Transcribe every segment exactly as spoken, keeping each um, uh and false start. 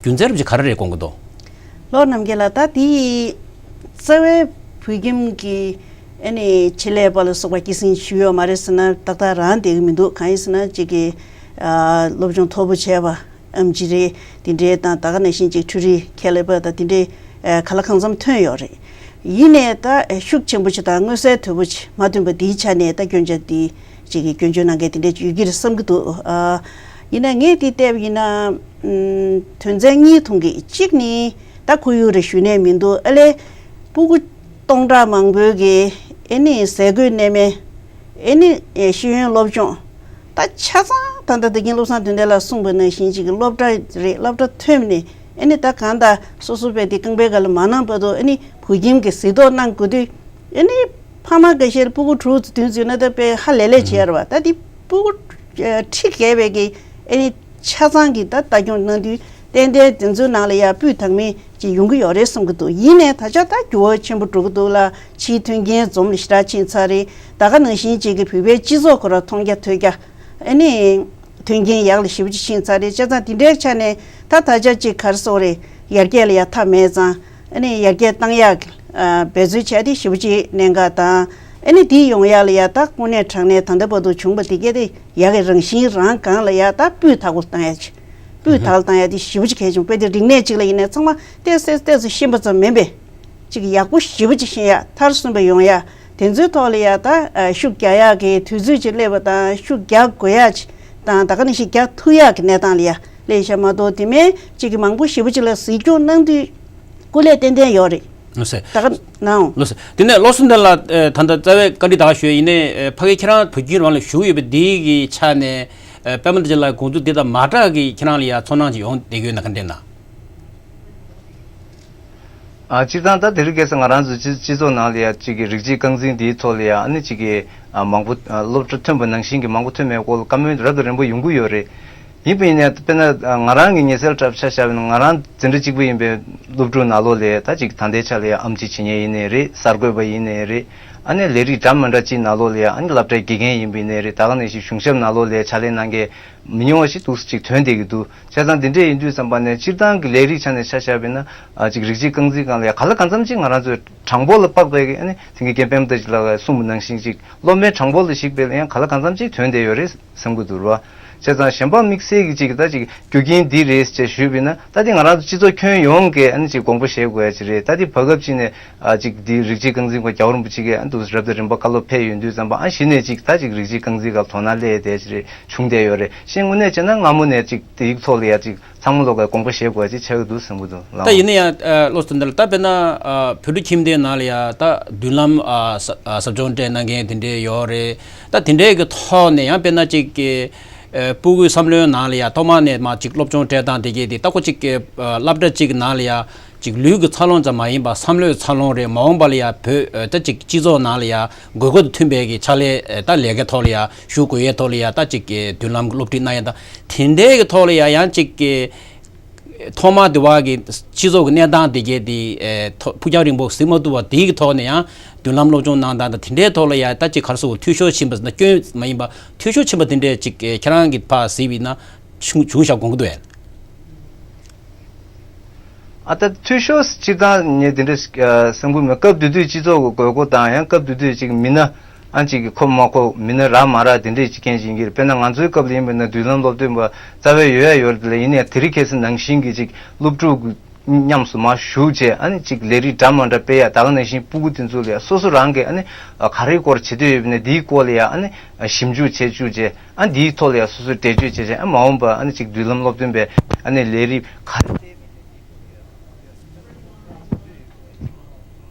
རྒྱུ་མཚན་རབ་ཅིག་ག་རེ་རེད་དགོངས་ཀྱི་འདུག་ལོ་ནམ་རྒྱལ་ལགས། ད་དེ་རྩ་བའི་བོད་ཁྱིམ་གྱི་ཨ་ནི་ཆེད་ལས་པ་ལ་སོགས་པ་སྐྱེད་སྲིང་ཞུས་ཡོད་མ་རེད་ཟེར་ན་ཏག་ཏག་རང་བསྡད་ཀྱི་མི་འདུག་གང་ཡིན་ཟེར་ན་གཅིག་གི་ཨ་སློབ་སྦྱོང་མཐོ་པོ་བྱས་པ་ཨེམ་ཆི་རེད། དེ་འདྲའི་དང་ད་ག་ནང་བཞིན་གཅིག་འཕྲུལ་རིག་མཁས་ལས་པ་དང་དེ་འདྲའི་ཨ་ག་ལ་གང་འཚམ་ཐོན་ཡོད་རེད། ཡིན་ནའི་ད་ཨ་ཤུགས་ཆེན་པོ་ཅིག་དང་མངོན་གསལ་དོད་པོ་ཅིག་མ་ཐོན་པ་འདིའི་ཆ་ནས་ད་སྐྱོན་ཆ་འདི་གཅིག་གི་སྐྱོན་བརྗོད་གནང་མཁན་དེ་འདྲ་ཅིག་ཡོད་ཀྱི་རེད་བསམ་གྱི་འདུག་ཨ་ཡིན་ནའི་ངས་འདི་བལྟས་པ་ཡིན་ན་ཨམ་དོན་ཚན་གཉིས་མཐོང་གི། གཅིག་ནི་ད་ཁོར་ཡུག་རེ་ཞུ་ནས་མི་འདུག་ཨ་ལས་སྤུ་གུ་སྟོང་ཕྲག་མང་པོའི་གི་ཨེ་ནི་ཟས་གོས་གནས་མལ། ཨེ་ནི་ཨེ་ཤེས་ཡོན་སློབ་སྦྱོང་། ད་ཆ་ཚང་ད་ལྟ་བདེ་སྐྱིད་བློ་བཟང་དོན་ལྡན་ལགས་གསུངས་པ་ནང་བཞིན་ཅིག་གི་སློབ་གྲྭ་རེད། སློབ་གྲྭ་ཐོན་ནས་ཨེ་ནི་ད་གང་ལྟར་སོ་སོ་བས་དེ་རྐང་པའི་སྒང་ལ་མ་གནང་བར་དུ་ཨེ་ནི་བོད་ཁྱིམ་གྱི་གཟིགས་རྟོག་གནང་དགོས་དུས་ཨེ་ནི་ཕ་མ་འགའ་ཤས་ལ་སྤུ་གུ་དྲུག་བདུན་ཙམ་ཡོད་ན་ད་དཔེ་ཧ་ལས་ལས་བྱེད་ཡ་རེད་བ། ད་དེ་སྤུ་གུ་ཁྲི་བརྒལ་བའི་གི་ཨེ་ནི་ཆ་ཚང་གི་ད་ལྟ་སྐྱོང་གནང་དུས་ཏན་ཏན་དེ་ཚོའི་ནང་ལ་ཡ་སྤུས་དག་མིན་ཅིག་ཡོང་གི་ཡོད་རེད་བསམ་གྱི་འདུག་ཡིན་ནའི་ད་ཆ་ད་འགྱུར་བ་ཆེན་པོ་འགྲོ་གི་འདུག་ལ། ཕྱིའི་མཐུན་རྐྱེན་འཛོམས་ལ་ཞེ་དྲག་ཕྱིན་ཚར་རེད། ད་ག་ནང་བཞིན་ཅིག་གི་བོད་པའི་སྤྱི་ཚོགས་ཁོ་རང་མཐོང་རྒྱ་ཐོས་རྒྱ་ཨ་ནི་མཐུན་རྐྱེན་ཡག་ལ་ཞེ་པོ་ཅིག་ཕྱིན་ཚར་རེད། བྱས་ཙང་དེ་འདྲའི་ཆ་ནས་ད་ད་ཆ་ཅིག་ག་རེ་ཟེར་དགོས་རེད། ཡར་རྒྱས་ལ་ཡ་མཐའ་མེད་ཙང་ཨ་ནི་ཡར་རྒྱས་བཏང་ཡག་གི་ཨ་འབད་རྩོལ་བྱས་ཏེ་ཞེ་པོ་ཅིག་གནད་འགག་དང་། ཨ་ནི་དེ་ཡོང་ཡག་ལ་ཡ་ད་དངོས་གནས་དྲང་གནས་ད་ལྟ་བར་དུ་བྱུང་བ་དེ་གས་དེ་ཡག་གི་རང་བཞིན་རང་སྒང་ལ་ཡ་ད་སྤུས་དག་པོ་བཏང་ཡག་ཅིག་སྤུས་དག་ལ་བཏང་ཡག་དེ་ཞེ་པོ་ཅིག་གལ་ཆེན་པོ། དཔེ་དེ་རིག་གནས་གཅིག་ལ་ཡིན་ནའི་ཚང་མ་ཏོག་ཙམ་ཏོག་ཙམ་ཤེས་པ་ཙམ་མིན་པས། ཅིག་ཡག་པོ་ཞེ་པོ་ཅིག་ཤེས་ཡག་མཐར་སོན་པ་ཡོང་ཡག་དེ་ཚོའི་ཐོག་ལ་ཡ་ད་ཨ་ཤུགས་རྒྱག་ཡག་གི་དུས་ཚོད་ཅིག་སླེབས་པ་དང་ཤུགས་རྒྱག་དགོས་ཡག་ཅིག་དང་ད་ག་ནང་བཞིན་རྒྱག་ཐུབ་ཡག་གི་གནས་སྟངས་ལ་ཡ་སླེབས་ཤག་མ་གཏོགས་དེ་མིན་ཅིག་གི་མང་པོ་ཞེ་པོ་ཅིག་ལ་གཟིགས་སྐྱོང་གནང་དུས་སྐུ་ལས་ཏན་ཏན་ཡོད་རེད། ལགས་སོ། ད་ག་ནའང་། ལགས་སོ། དེ་ནས་བློ་བཟང་དོན་ལགས་ད་ལྟ་རྩ་བའི་བཀའ་འདྲི་ད་ག་ཞུ་ཡ་ཡིན་ནའི་ཕ་གི་ཁྱེད་རང་བོད་བརྒྱུད་རང་ལ་བཞུགས་ཡོད་པའི་འདི་གི་ཆ་ནས་པད་མ་བདེ་ཆེན་ལགས་དགོངས་ཚུལ་འདི་དང་མ་འདྲ་གི་ཁྱེད་རང་ལ་ཡ་ཚོར་སྣང་ཅིག་ཡོང་བསྡད་ཀྱི་ཡོད་ན་ག་འདྲ་ན། ཨ་སྤྱིར་བཏང་ད་དེ་རིང་ཁ་སང་ང་རང་ཚོ་སྤྱི་སྤྱི་ཚོགས་ནང་ལ་ཡ་གཅིག་གི་རིགས་གཅིག་རྐང་འཛིན་འདིའི་ཐོག་ལ་ཡ་ཨ་ནི་གཅིག་གི་ཨ་མང་པོ་ཨ་སློབ་གྲྭ་ཐོན་པ་ནང་བཞིན་གྱི་མང་པོ་ཐོན་མེད་སྐོར་ལ་བཀའ་མོལ་རབ་དང་རིམ་པ་ཡོང་གི་ཡོད་རེད། ཡིན་པ་ཡིན་ནའི་དཔེར་ན་ང་རང་གི་ཉེ་སར་གྲབས་ཆ་བཞག་པ་ཡིན་ན་ང་རང་འཛིན་གྲྭ་གཅིག་པ་ཡིན་པའི་སློབ་ཕྲུག་ནང་ལོགས་ལ་ད་ཅིག་ད་ལྟའི་ཆ་ལ་ཡ་ཨེམ་ཆི་བྱེད་མཁན་ཡིན་ནའི་རེད། གསར་འགོད་པ་ཡིན་ནའི་རེད། ཨ་ནི་ལས་རིགས་འདྲ་མི་འདྲ་ཅིག་ནང་ལོགས་ལ་ཡ་ཨ་ནི་སློབ་གྲྭའི་དགེ་རྒན་ཡིན་པ་ཡིན་ནའི་རེད། ད་ག་ནང་བཞིན་གཞུང་ཞབས་ནང་ལོགས་ལ་ཡ་ཕྱག་ལས་གནང་མཁན་མི་ཉུང་བ་ཞིག་འདུག་སེ་ཅིག་ཐོན་བསྡད་ཀྱི་འདུག་བྱས་ཙང་འདི་འདྲས་ཡིན་དུས་ཙམ་པ་ནས་སྤྱིར་བཏང་གི་ལས་རིགས་ཆ་ནས་ཆ་བཞག་པ་ཡིན་ན་ཨ་ཅིག་རིགས་གཅིག་རྐང་འཛིན་སྒང་ལ་ཡ་ག་ལ་གང་འཚམ་ཅིག་ང་རང་ཚོའི་གྲངས་འབོར་ལ་དཔག་པའི་ཨ་ནི་དེང་གི་རྒན་པད་མ་བདེ་ཆེན་ལགས་ཀྱིས་གསུངས་པ་ནང་བཞིན་ཅིག་སློབ་མའི་གྲངས་འབོར་ལ་གཞིགས་པ་ཡིན་ན་ཡང་ག་ལ་གང་འཚམ་ཅིག་ཐོན་བསྡད་ཡོད་རེད་བསམ་གྱི་འདུག་ར། བྱས་ཙང་གཞན་པ་དམིགས་བསལ་གྱི་ཅིག་ད་ཅིག་རྒྱུ་རྐྱེན་འདི་རེད་ཅེས་ཞུས་པ་ཡིན་ན་ད་འདི་ང་རང་ཚོ་སྤྱི་ཚོགས་ཁྱོན་ཡོངས་ཀྱིས་ཨ་ནི་ཅིག་དགོངས་པ་བཞེས་དགོས་ཡ་ཅིག་རེད། ད་འདི་བར་སྐབས་ཅིག་ནས་ཨ་ཅིག་འདི་རིགས་གཅིག་རྐང་འཛིན་སྐོར་རྒྱལ་བ་རིན་པོ་ཆེ་གིས་ཨ་འདུག་སེ་རབ་དང་རིམ་པ་བཀའ་སློབ་ཕེབས་ཡོང་དུས་ཙམ་པ་ཨ་གཞི་ནས་ཅིག་ད་ཅིག་རིགས་གཅིག་རྐང་འཛིན་སྒང་དོ་སྣང་སླེབས་བསྡད་ཡ་ཅིག་རེད། བྱུང་བསྡད་ཡོད་རེད། གཞན་དངོས་གནས་བྱས་ན་སྔ་མོ་ནས་ཅིག་དེའི་ཐོག་ལ་ཡ་ཅིག་ཚང་མ་ལོག་གིས་དགོངས་པ་བཞེས་དགོས་ཅིག་ཆགས་ཀྱི་འདུག་བསམ་གྱི་འདུག་ལགས། ད་ཡིན་ན་ཡང་ཨ་བློ་བཟང་དོན་ལྡན་ལགས་ད་དཔེར་ན་ཨ་བོད་ཕྲུག་ཁྱིམ་སྡེའི་ནང་ལ་ཡ་ད་མདུན་ལམ་ཨ་ཟ་ཨ་ཟབ་སྦྱོང་སྤྲད་གནང་མཁན་དེ་འདྲས་ཡོད་རེད། ད་དེ་འདྲས་ཀྱི་ཐོག་ནས་ཡང་དཔེར་ན་ཅིག་གི་ཨ་སྤུ་གུའི་བསམ་བློའི་ནང་ལ་ཡ་ཐོག་མ་ནས་མར་ཅིག་སློབ་སྦྱོང་སྤྲད་སྟངས་དེ་གས་དེ་ད་ཁོ་ཅིག་གི་ཨ་སློབ་གྲྭ་ཅིག་གི་ནང་ལ་ཡ་ཅིག་ལུས་ཀྱི་འཚར་ལོངས་ཙམ་མ་ཡིན་པར་བསམ་བློའི་འཚར་ལོངས་རེད། མ་འོངས་པ་ལ་ཡ་བོད་ཨ་ད་ཅིག་སྤྱི་ཚོགས་ནང་ལ་ཡ་དགོས་མཁོ་དང་མཐུན་པའི་གི་ཕྱག་ལས་ཨ་ད་ལས་ཀའི་ཐོག་ལ་ཡ་ཞུགས་དགོས་ཡའི་ཐོག་ལ་ཡ་ད་ཅིག་གི་མདུན་ལམ་གྱི་སློབ་ཁྲིད་གནང་ཡ་དང་དེ་འདྲའི་གི་ཐོག་ལ་ཡ་ཡང་ཅིག་གི་ཐོག་མ་དེ་བ་གི་སྤྱི་ཚོགས་ཀྱི་གནས་སྟངས་དེ་གས་དེ་ཨ་ཐོག་ཕུགས་རྒྱང་རིང་པོ་གཟིགས་མ་ཐུབ་པ་དེའི་གི་ཐོག་ནས་ཡང་མདུན་ལམ་སློབ་སྦྱོང་གནང་སྟངས་དང་དེ་འདྲའི་ཐོག་ལ་ཡ་ད་ཅིག་ག་རེ་ཟེར་འཐུས་ཤོར་ཕྱིན་པ་ཟེར་ན་སྐྱོན་མ་ཡིན་པ་འཐུས་ཤོར་ཕྱིན་པ་དེ་འདྲས་ཅིག་ཨ་ཁྱེད་རང་གིས་ཕར་གཟིགས་པ་ཡིན་ན་བྱུང་བྱུང་བཞག་དགོངས་ཀྱི་འདུག་ཨ། ཨ་ད་འཐུས་ཤོར་སྤྱིར་བཏང་ངས་དེ་འདྲ་ཞིག་ཨ་བསམ་གྱི་མེད། སྐབས་དེ་དུས་སྤྱི་ཚོགས་ཀྱི་དགོས་མཁོ་དང་ཡང་སྐབས་དེ་དུས་ཅིག་མི་སྣ་ཨ་ཅིག་གི་ཁོམ་མ་ཁོམ་མི་སྣ་རག་མ་རག་དེ་འདྲས་ཅིག་རྐྱེན་ཅིག་ཡིན་གྱི་རེད། དཔེར་ན་ང་ཚོའི་སྐབས་ལ་ཡིན་པ་ན་མདུན་ལམ་སློབ་སྟོན་པ་རྩ་བའི་ཡོད་ཡ་ཡོད་རེད། དེ་ལ་ཡིན་ནའི་དེ་རིང་ཁ་སང་ནང་བཞིན་གྱི་ཅིག་སློབ་ཕྲུག་གི་མཉམ་དུ་མར་ཞུགས་བྱས་ཨ་ནི་ཅིག་ལས་རིགས་འདྲ་མ་འདྲ་སྤེལ་ཡ། ད་ག་ནང་བཞིན་སྤུ་གུ་དེ་ཚོ་ལ་ཡ་སོ་སོ་རང་གིས་ཨ་ནི་ག་རེའི་སྐོར་བྱེད་འདོད་ཡོད་པ་ན་དེའི་སྐོར་ལ་ཡ་ཨ་ནི་ཞིབ་འཇུག་བྱེད་བཅུག་བྱས། ཨ་འདིའི་ཐོག་ལ་ཡང་སོ་སོས་འགྲེལ་བརྗོད་བྱས་བྱས། ཨ་མ་འོངས་པ་ཨ་ནི་ཅིག་མདུན་ལམ་སློབ་སྟོན་པའི་ཨ་ནི་ལས་རིགས་ག་རེ།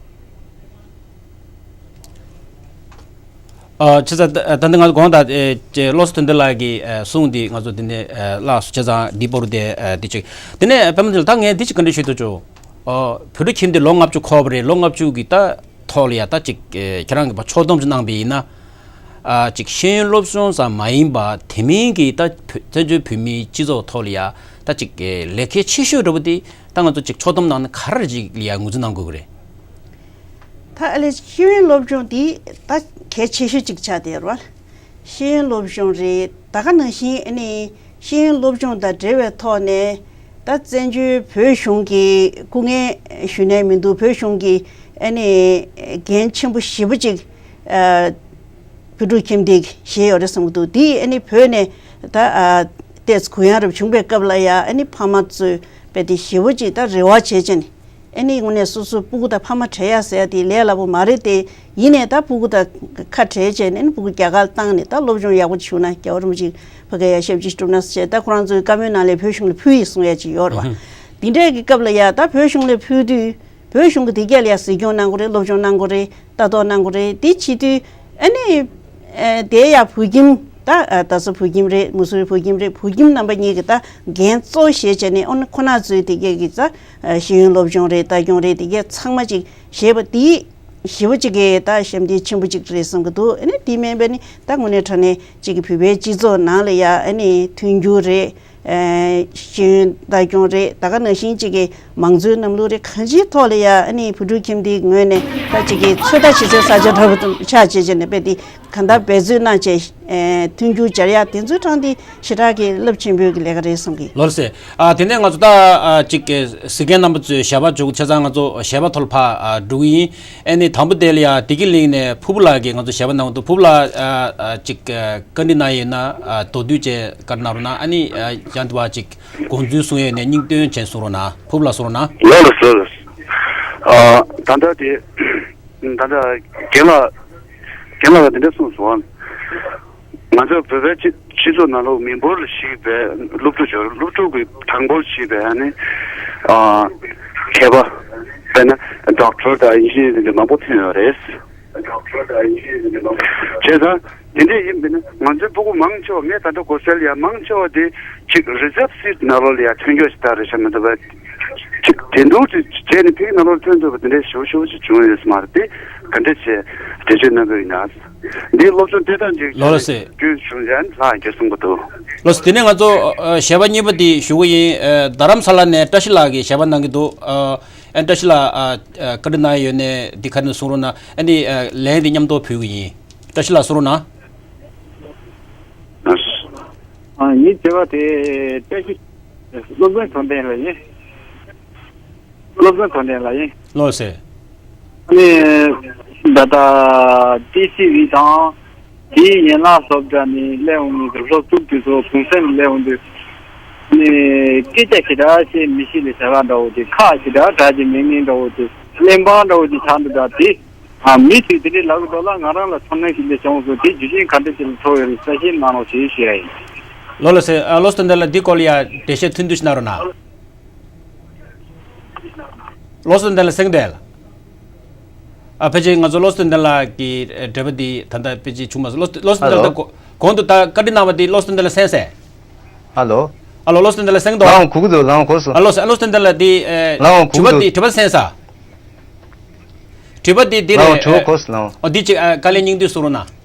ཨ་བྱས་ཙང་ད་ད་ལྟ་ང་ཚོ་དགོངས་དག་ཨེ་ཅེ་བློ་བཟང་དོན་ལྡན་ལགས་ཀྱི་ཨེ་གསུང་འདི་ང་ཚོ་འདི་ནས་ཨེ་བཀླགས་སོང་། བྱས་ཙང་འདི་བོར་ཏེ་ཨེ་འདི་གཅིག་དེ་ནས་པད་མ་དོན་ལགས་ད་ངས་འདི་གཅིག་བཀའ་འདྲི་ཞུ་འདོད་བྱུང་། ཨ་བོད་ཕྲུག་ཁྱིམ་སྡེ་ལོ་ལྔ་བཅུ་འཁོར་བ་རེད། ལོ་ལྔ་བཅུ་གི་ད། ཐོག་ལ་ཡ་ད་ཅིག་ཨེ་ཁྱེད་རང་གིས་ཕར་ཕྱོགས་བསྡོམས་ཅིག་གནང་པ་ཡིན་ན། ཨ་ཅིག་ཤེས་ཡོན་སློབ་སྦྱོང་ཙམ་མ་ཡིན་པ་དེ་མིན་གྱི་ད་བོད་བཙན་བྱོལ་བོད་མིའི་སྤྱི་ཚོགས་ཐོག་ལ་ཡ་ད་ཅིག་ཨེ་ལས་ཀ་ཆེ་ཤོས་འདྲ་པོ་དེ་ད་ང་ཚོ་ཅིག་ཕྱོགས་བསྡོམས་གནང་ན་ག་རེ་ཅིག་ལ་ཡ་ངོས་འཛིན་གནང་དགོས་ཀྱི་རེད། ད་ཨ་ལས་ཤེས་ཡོན་སློབ་སྦྱོང་དེ་ད་གལ་ཆེ་ཤོས་ཅིག་ཆགས་བསྡད་ཡོད་རེད་བ། ཤེས་ཡོན་སློབ་སྦྱོང་རེད། ད་ག་ནང་བཞིན་ཨ་ནི་ཤེས་ཡོན་སློབ་སྦྱོང་དང་འབྲེལ་བའི་ཐོག་ནས་ ད་བཙན་བྱོལ་བོད་གཞུང་གི་སྐུ་ངལ་ཞུ་ནས་མི་འདུག་བོད་གཞུང་གི་ཨ་ནི་འགན་ཆེན་པོ་ཞེ་པོ་ཅིག་ཨ་བོད་ཕྲུག་ཁྱིམ་སྡེ་བཞེས་ཡོད་རེད་བསམ་གྱི་འདུག་དེ་ཨ་ནི་བོད་ནས་ད་ཨ་ཏོག་ཙམ་གུ་ཡངས་རབ་བྱུང་པའི་སྐབས་ལ་ཡ་ཨ་ནི་ཕ་མ་ཚོས་རྦད་དེ་ཞེ་པོ་ཅིག་ད་རེ་བ་བྱས་བྱས་ནས། ཨ་ནི་དངོས་གནས་སོ་སོའི་སྤུ་གུ་དང་ཕ་མ་བྲལ་ཡ་ཟེར་ཡ་དེ་ལས་སླ་པོ་མ་རེད་དེ། ཡིན་ནའི་ད་སྤུ་གུ་དང་ཁ་བྲལ་བྱས་ནས་ཨ་ནི་སྤུ་གུ་རྒྱ་གར་བཏང་ནས་ད་སློབ་སྦྱོང་ཡག་པོ་ཞུ་ན་རྒྱལ་བ་རིན་པོ་ཆེ་ཕ་གི་ཡ་ཞབས་ཕྱི་སྒྲུབ་ན་ཟེར། ད་ཁོ་རང་ཚོའི་བཀའ་མོལ་ནང་ལ་བོད་གཞུང་ལ་ཕུལ་ཡིན་གསུང་ཡ་ཅིག་ཡོད་རེད་བ། འདི་འདྲའི་གི་སྐབས་ལ་ཡ་ད་བོད་གཞུང་ལ་ཕུལ་དུས་བོད་གཞུང་གི་དེ་གས་ལ་ཡ་གཟིགས་སྐྱོང་གནང་དགོས་རེད། སློབ་སྦྱོང་གནང་དགོས་རེད། ལྟ་རྟོག་གནང་དགོས་རེད། དེ་བྱེད་དུས་ཨ་ནི། ཨེ་དེ་ཡ་བོད་ཁྱིམ་ད་ཨ་ད་སོ་བོད་ཁྱིམ་རེད། མུ་སུ་རི་བོད་ཁྱིམ་རེད། བོད་ཁྱིམ་རྣམ་པ་གཉིས་ཀྱི་ད་འགན་གཙོ་བོ་བཞེས་བྱས་ནས་ཨོ་ན་ཁོ་ན་ཚོའི་དེ་གས་ཀྱི་ད་ཨ་ཤེས་ཡོན་སློབ་སྦྱོང་རེད། ལྟ་སྐྱོང་རེད། དེ་གས་ཚང་མ་ཅིག་བཞེས་པ་དེ་ཞེ་པོ་ཅིག་གི་ད་ཞབས་འདེགས་ཆེན་པོ་ཅིག་རེད་བསམ་གྱི་འདུག་ཨ་ནི་དེ་མིན་པ་ནི་ད་དངོས་གནས་དྲང་གནས་ཅིག་གི་བོད་པའི་སྤྱི་ཚོགས་ནང་ལ་ཡ་ཨ་ནི་མཐུན་འགྱུར་རེད། ཨེ་ཤེས་ཡོན་ལྟ་སྐྱོང་རེད། ད་ག་ནང་བཞིན་གཅིག་གི་མང་གཙོའི་ལམ་ལུགས་རེད། གང་ཅིའི་ཐོག་ལ་ཡ་ཨ་ནི་བོད་ཕྲུག་ཁྱིམ་སྡེའི་ངོས་ནས་ད་གཅིག་གི་ཚོད་ལྟ་བྱེད་སའི་ས་ཆ་འདྲ་པོ་ཆགས་བྱས་བྱས་ནས་དཔེ་དེ་གང་ལྟར་འབད་བརྩོན་གནང་བྱས་ཨེ་མཐུན་འགྱུར་སྦྱར་ཡ་དེ་ཚོའི་གྲས་དེ་ཞེ་དྲག་གི་རླབས་ཆེན་པོའི་གི་ལས་ཀ་རེད་བསམ་གི། ལགས་སོ། ཨ་དེ་ནས་ང་ཚོ་ད་ཨ་གཅིག་གི་གཟིགས་མཁན་རྣམ་པ་ཚོས་ཞལ་པར་འཇོག་བྱས་ཙང་ང་ཚོ་ཞལ་པར་ཐོག་ལ་ཕར་ཨ་འགྲོ་གི་ཡིན། ཨ་ནི་དང་པོ་དེ་ལ་ཡ་བདེ་སྐྱིད་གླིང་ནས་ཕུར་བུ་ལགས་ཀྱིས་ང་ཚོ་ཞལ་པར་གནང་འདུག་ཕུར་བུ་ལགས་ཨ་ཨ་གཅིག་ཨ་བཀའ་འདྲི་གནང་ཡོད་ན་ཨ་མདོར་བསྡུས་བྱས་བཀའ་གནང་རོགས་གནང་། ཨ་ནི་ཨ་ཡང་དེ་བ་གཅིག་དགོངས་ཚུལ་གསུང་ཡས་ནས་སྙིང་དོན་ཅན་གསུང་རོགས་གནང་། ཕུར་བུ་ལགས་གསུང་རོགས་གནང་། ལགས་ལགས་སོ། ལགས་སོ། ཨ་ད་ལྟ་དེ་ད་ལྟ་རྒན་ལགས་རྒན་ལགས་ལ་དེ་འདྲ་གསུངས་སོང་། ང་ཚོ་བོད་པའི་སྤྱི་སྤྱི་ཚོགས་ནང་ལོགས་མི་འབོར་ཞིག་པའི་སློབ་ཕྲུག་ཡོད། སློབ་ཕྲུག་གི་གྲངས་འབོར་ཞིག་པའི་ཨ་ནི་ཨ་མཁས་པ་དཔེར་ན་ཌོག་ཊར་དང་ཨིན་ཇི་ནི་ཡར་དེ་འདྲ་མང་པོ་ཐོན་ཡོད་རེད། བྱས་ཙང་དེ་འདྲ་ཡིན་པ་ན་ང་ཚོའི་སྤུ་གུ་མང་ཆེ་བ་ངས་ད་ལྟ་གོ་གསལ་ཡ་མང་ཆེ་བ་དེ་ཅིག་རི་ཛརབ་སིཊ་ནང་ལོགས་ལ་ཡ་ཐོན་རྒྱུ་ཞིག་ད་རེད་ཤག་མི་འདུག་པས། ཅིག་དེ་འདུག་ཅིག་བྱས་ནས་ཕ་གི་ནང་ལོགས་ཐོན་ཐུབ་པ་དེ་འདྲའི་ཞེ་པོ་ཞེ་པོ་ཅིག་བྱུང་ཡོད་ས་མ་རེད་དེ། ག་འདྲ་བྱས་འགྲེལ་བརྗོད་གནང་གི་ཡིན་ན། འདི་སློབ་སྦྱོང་དེ་དང་འབྲེལ་ལོ་ལ་སེ་སྐྱོན་བྱུང་ཡང་ལྷག་རྒྱུ་གསུང་གི་འདུག་ལགས་སོ། དེ་ནས་ང་ཚོ་ཨ་ཞལ་པར་གཉིས་པ་དེ་ཞུ་གི་ཡིན། ཨ་རྡ་རམ་ས་ལ་ནས་བཀྲ་ཤིས་ལགས་ཀྱིས་ཞལ་པར་གནང་གི་འདུག་ཨ་ཨ་བཀྲ་ཤིས་ལགས་ཨ་ཨ་བཀའ་འདྲི་གནང་ཡོད་ནས་འདི་ག་ནས་གསུང་རོགས་གནང་། ཨ་ནི་ཨ་ལན་འདི་མཉམ་དུ་ཕུལ་གི་ཡིན། བཀྲ་ཤིས་ལགས་གསུང་རོགས་གནང་། ཨ་ངའི་དྲི་བ་དེ་བཀྲ་ཤིས་སློབ་དཔོན་དོན་ལྡན་ལགས་ཡིན། སློབ་དཔོན་དོན་ལྡན་ལགས་ཡིན། ལགས་སེ། ཨ་ནི་ད་ལྟ་ཊི་སི་ཝི་དང་དེའི་ཡན་ལག་སློབ་གྲྭ་ནས་སླེབས་འོང་མཁན་གྱི་སློབ་ཕྲུག་དེ་ཚོ་གུང་སེང་ལ་སླེབས་འོང་དུས་ཨ་ནི་སྐད་ཆ་ཞེ་དྲག་བཤད་མི་ཤེས་པའི་བྱ་བ་འདྲ་བོ་དེ། ཁག་ཞེ་དྲག་དྲག་ཅིག་མེད་མཁན་འདྲ་བོ་དེ། གླེང་བམ་འདྲ་བོ་ཅིག་ཆགས་འདུག་ད་དེ། ཨ་མི་ཚོས་དེ་འདྲའི་ལབ་ཀྱི་འདུག་ལ། ང་རང་ལ་ཚོར་སྣང་ཞིག་འདི་བྱུང་སོང་། དེ་རྒྱུ་རྐྱེན་ག་འདྲ་ཅིག་ལ་ཐུག་ཡོད་རེད། གསལ་བཤད་གནང་རོགས་ཞེས་ཞུ་ཡ་ཡིན། ལགས་ལགས་སེ། ཨ་བློ་བཟང་དོན་ལྡན་ལགས་འདིའི་སྐོར་ལ་ཡ་འགྲེལ་བཤད་ཐུང་ཐུང་ཞིག་གནང་རོགས་གནང་། བློ་བཟང་དོན་ལྡན་ལགས་གསན་གྱི་འདུག་ལགས། ཨ་ཕལ་ཆེར་ང་ཚོ་བློ་བཟང་དོན་ལྡན་ལགས་ཀྱི་འབྲེལ་བ་འདི་ད་ལྟ་ཕལ་ཆེར་བྱུང་མ་སོང་། བློ་བློ་བཟང་དོན་ལྡན་ལགས་ད་ཧེ་ལོ། གོང་དུ་ད་བཀའ་འདྲི་གནང་བ་འདི་བློ་བཟང་དོན་ལྡན་ལགས་གསན་སོང་། ཨ་ལོ། ཨ་ལོ་བློ་བཟང་དོན་ལྡན་ལགས་གསན་གྱི་འདུག་ལགས་འོང་གོ་གི་འདུག་ལགས་འོང་གོ་སོང་། ཨ་ལོ་ཨ་བློ་བཟང་དོན་ལྡན་ལགས་འདི་ཨེ་ལགས་འོང་གོ་གི་འདུག་དྲི་བ་འདི་དྲི་བ་གསན་སོང་། དྲི་བ་འདི་འདི་ལགས་འོང་རེད། དྲི་བ་གོ་སོང་། ལགས་འོང་། ཨོ་འདི་ཅིག་ཨ་དཀའ་ལས་སྙིང་བསྡུས་གསུང་རོགས་གནང་།